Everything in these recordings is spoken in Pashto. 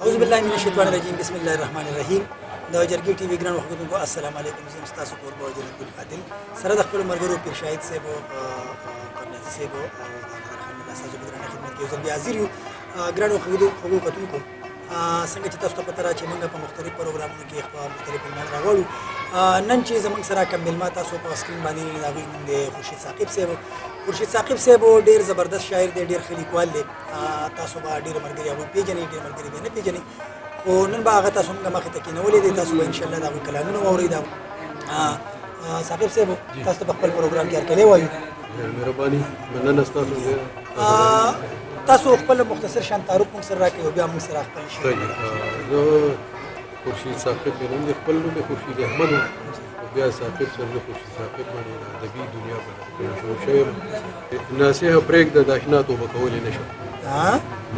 اعوذ بالله من الشیطان الرجیم، بسم الله الرحمن الرحیم. د جرګې ټي وي ګرانو کتونکو، السلام علیکم. زه یم ستاسو کوربه جنت ګل عادل، سره د خپلو ملګرو پیر شاهد صاحب او قرنازي صاحب او نظر خان ستاسو په درنه خدمت کې یو ځل بیا حاضر یو. ګرانو خوږو کتونکو، څنګه چې تاسو ته پته را چې موږ په مختلف پروګرامونو کې خپل مختلف مېلمانه راغواړو، نن چې زموږ سره کوم مېلمه تاسو په سکرین باندې وینئ، د هغوی نوم دی خورشید ثاقب صاحب. خورشید ثاقب صاحب ډېر زبردست شاعر دی، ډېر ښه لیکوال دی. تاسو به ډېر ملګري هغوی پېژنئ، ډېر ملګري به نه پېژنئ، خو نن به هغه تاسو موږ مخې ته کېنولې دی. تاسو به انشاءالله د هغوی کلامونه واورئ. دا ثاقب صاحب، تاسو ته په خپل پروګرام کې هرکلی وایو. مهرباني، مننه ستاسو. تاسو خپل مختصر شان تعارف موږ سره راکړئ او بیا موږ سره خپل شعر. زه خورشید ثاقب مې نوم دی، خپل نوم مې خورشید احمد او بیا ثاقب سره زه خورشید ثاقب باندې د ادبي دنیا باندې مشهور شوی یم. ناصحه پرېږده، د اشنا توبه کولی نه شم.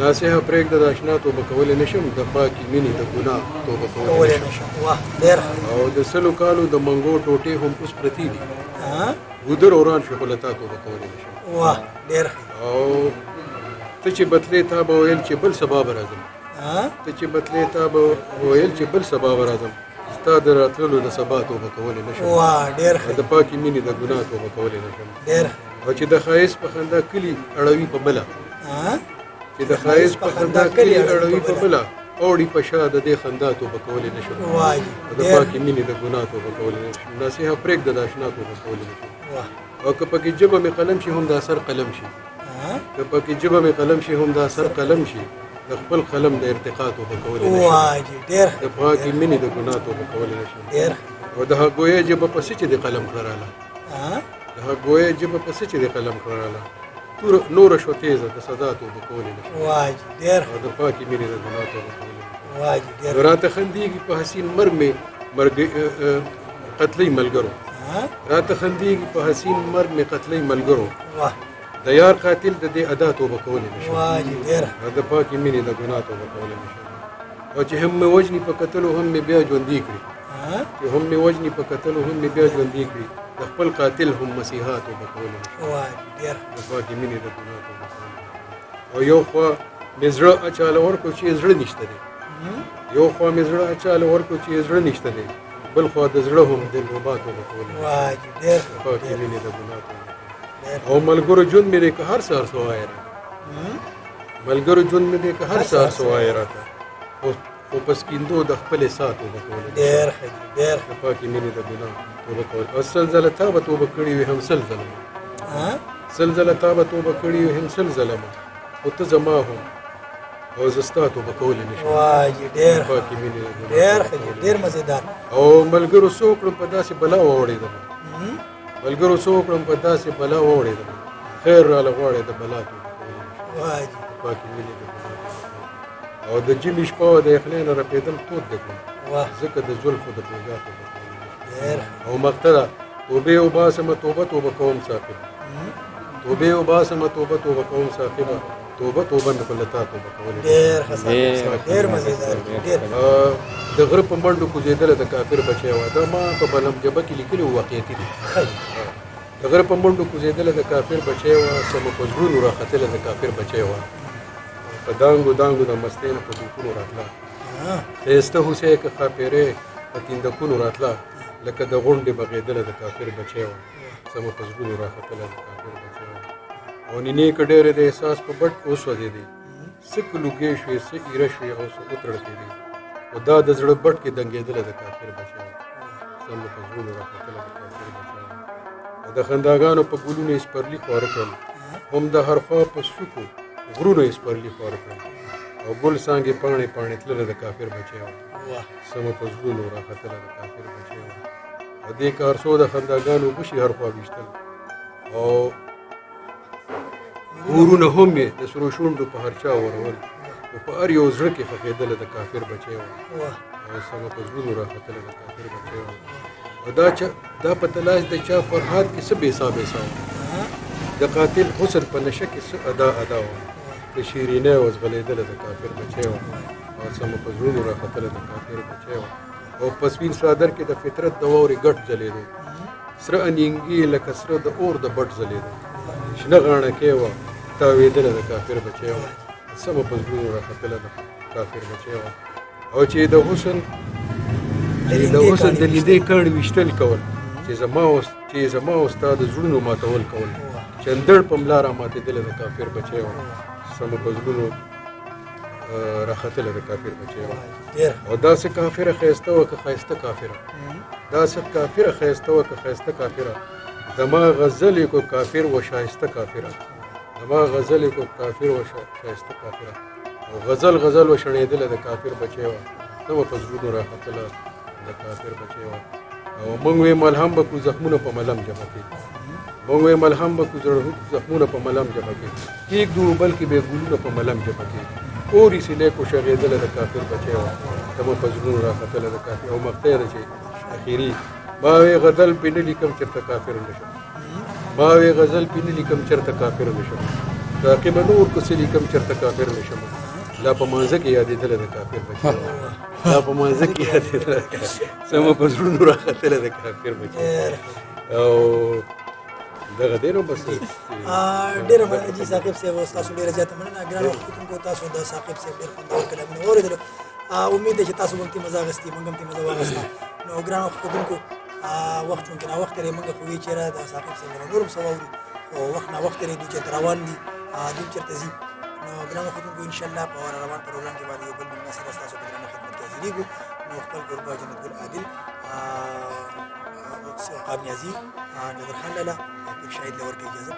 ناصحه پرېږده، د اشنا توبه کولی نه شم، د پاکې مینې د ګناه توبه کولی نه شم. واه، ډېر. او د 100 کالو د منګو ټوټې هم اوس پرتې دي، ګودر وران شو، خو له تا توبه کولی نه شم. واه، ډېر. او ته چې بتلې تا به ویل چې بل سبا به راځم، ته چې بتلې تا به ویل چې بل سبا به راځم، ستا د راتللو د سبا توبه کولی نه شم. واه، ډېر ښه. د پاکې مینې د ګناه توبه کولی نه شم. ډېر. او چې د ښایست په خندا کلي اړوي په بله، چې د ښایست په خندا کلي اړوي په بله، اوړي په شا د دې خندا توبه کولی نه شم. د پاکې مینې د ګناه توبه کولی نه شم. نصیحه پرېږده، د اشنا توبه کولی نه شم. او که پکې ژبه مې قلم شي هم د اثر قلم شي، که پکې ژبه مې قلم شي هم د اثر قلم شي، د خپل قلم د ارتقا توبه کولی نه شم. د پاکې مینې د ګناه توبه کولی نه شم. او د هغوی ژبه په څه چې د قلم کړه راله، د هغوی ژبه په څه چې د قلم کړه راله، نوره شوه تېزه د سزا توبه کولی نه شم. او د پاکې مینې د ګناه توبه کولی نه شم. راته خندېږي په حسین مرګ مې مرګ قتلۍ ملګرو، راته خندېږي په حسین مرګ مې قتلۍ ملګرو، د یار قاتل د دې ادا توبه کولی نه شم. د پاکې مینې د ګناه توبه کولی نه شم. او چې هم مې وژني په کتلو هم مې بیا ژوندي کړي، چې هم مې وژني په کتلو هم مې بیا ژوندي کړي، د خپل قاتل هم مسیحا توبه کولی نه شم. د پاکې مینې د ګناه توبه کولی نه شم. او یو خوا مې زړه اچاله ورکړو چې زړه نشته دی، یو خوا مې زړه اچاله ورکړو چې زړه نشته دی، بل خوا د زړه هم دلربا توبه کولی نه شم. د پاکې مینې د ګناه توبه. او ملګرو ژوند مې دی که هر څه هر څه وایې راته، ملګرو ژوند مې دی که هر څه هر څه وایې راته، خو په سکیندو د خپلې ساه توبه کولی. ډېر ښه، ډېر. د پاکې مینې د ګناه توبه کول. او 100 ځله تا به توبه کړې وي هم 100 ځله ما، 100 ځله تا به توبه کړې وي هم 100 ځله ما، خو ته زما هم او زه ستا توبه کولی نه شم. ډېر پاکې مینې د ګناه. ډېر ښه، ډېر مزېدار. او ملګرو څه وکړم په داسې بلا واوړېدم، ملګرو څه وکړم په داسې بلا واوړېدم، خیر راله غواړی د بلا توبه کولی نه شم. د پاکې مینې د ګناه. او د ژمي شپه وه، د یخنۍ نه رپېدم، تود دې کړم، ځکه د زلفو د بېګا توبه کولی نه شم. او مقتده توبې وباسمه توبه توبه کوم ثاقبه، توبې وباسمه توبه توبه کوم ثاقبه، توبه توبه مې خو له تا توبه کولی نه شم. ډېر ښه، ډېر مزېدار، ډېر. د غره په منډو کوزېدله د کافر بچی وه، دا ما په بلم جبه کې لیکلي وو، واقعیتي دي. د غره په منډو کوزېدله د کافر بچی وه، سمه په زړونو راختله د کافر بچی وه، په دانګو دانګو د مستۍ نه په دوکونو راتله، ښایسته هوسۍ که ښاپېرۍ په تیندکونو راتله، لکه د غونډې بغېدله د کافر بچی وه، سمه په زړونو راختله د کافر بچی وه. او نینې که ډېرې د احساس په بټ کې وسوځېدې، څه کلوګې شوې، څه ایره شوې او څه وتړکېدې، خو دا د زړه بټ کې دنګېدله د کافر بچی وه، سمه په زړونو راختله د کافر بچی وه. او د خنداګانو په ګلونو یې سپرلي خواره کړل، هم د هر خوا په سوکو غرونو یې سپرلي خواره کړل، او ګل څانګې پاڼې پاڼې تلله د کافر بچی وه، سمه په زړونو راختله د کافر بچی وه. او دې که هر څو د خنداګانو غشي هر خوا ویشتل، او اورونه هم یې د سرو شونډو په هر چا ورول، خو په هر یو زړه کې ښخېدله د کافر بچی وه، او سمه په زړونو راختله د کافر بچی وه. او دا په تلاش د چا فرهاد کې څه بېسا بېسا وه، د قاتل حسن په نشه کې څه ادا ادا وه، د شیرینۍ او ځغلېدله د کافر بچی وه، او سمه په زړونو راختله د کافر بچی وه. او په سپین څادر کې د فطرت د واورې ګټ ځلېدو، سره انینګي لکه سره د اور د بټ ځلېدو، شنه غاڼکۍ وه تاوېدله د کافر بچی وه، سمه په زړونو راختله ده. کافر بچی وه. او چې د حسن د لیندۍ کاڼي ویشتل کول، چې زما او ستا د زړونو ماتول کول، چندړ په ملا را ماتېدله د کافر بچی وه، سمه په زړونو راختله د کافر بچی وه. او داسې کافره ښایسته وه که ښایسته کافره، داسې کافره ښایسته وه که ښایسته کافره، زما غزل یې کو کافر و شایسته کافره، زما غزل یې کو کافر و شایسته کافره، او غزل غزل و شړېدله د کافر بچی وه، سمه په زړونو راختله د کافر بچی وه. او موږ وې ملهم به کړو زخمونه په ملم جمع کړي، موږ وې ملهم به کړو زخمونه په ملم جمع کړي، کېږدو بلکې به ګلونه په ملم جمع کړي، اوري سیلۍ کو شغېدله د کافر بچی وه، سمه په زړونو راختله د کافر. او مقطع ده چې اخري ما وې غزل پې نه لیکم چېرته کافر نه شم، ما وې غزل پې نه لیکم چېرته کافر نه شم، ساقي به نور کو څه لیکم چېرته کافر نه شم، لا په مانځه کې یادېدله د کافر بچی وه، لا په مانځه کې یادېدله سمه په زړونو راختله د کافر بچی. او دغه دی نو بس. ډېره مننه جي ثاقب صاحب، ستاسو ډېره زیاته مننه. ګرانو کتونکو تاسو د ثاقب صاحب ډېر خوندور کلامونه واورېدل، امید ده چې تاسو هم ترې مزه اخیستې، موږ هم ترې مزه واخیسته. نو ګرانو کتونکو وخت چونکې ناوخته دی، موږ خو وی چېرې د ثاقب صاحب نه نور هم څه واورو، خو وخت ناوخته دی، دوی چېرته روان دي، دوی چېرته ځي. نو ګرانو کتونکو انشاءالله په روان پروګرام کې باندې یو بل مېلمه سره ستاسو په درنه خدمت کې حاضرېږو. نو خپل کوربه جنت ګل عادل، عقاب نیازي، نظر خان لالا او پیر شاهد له ورکړه اجازه.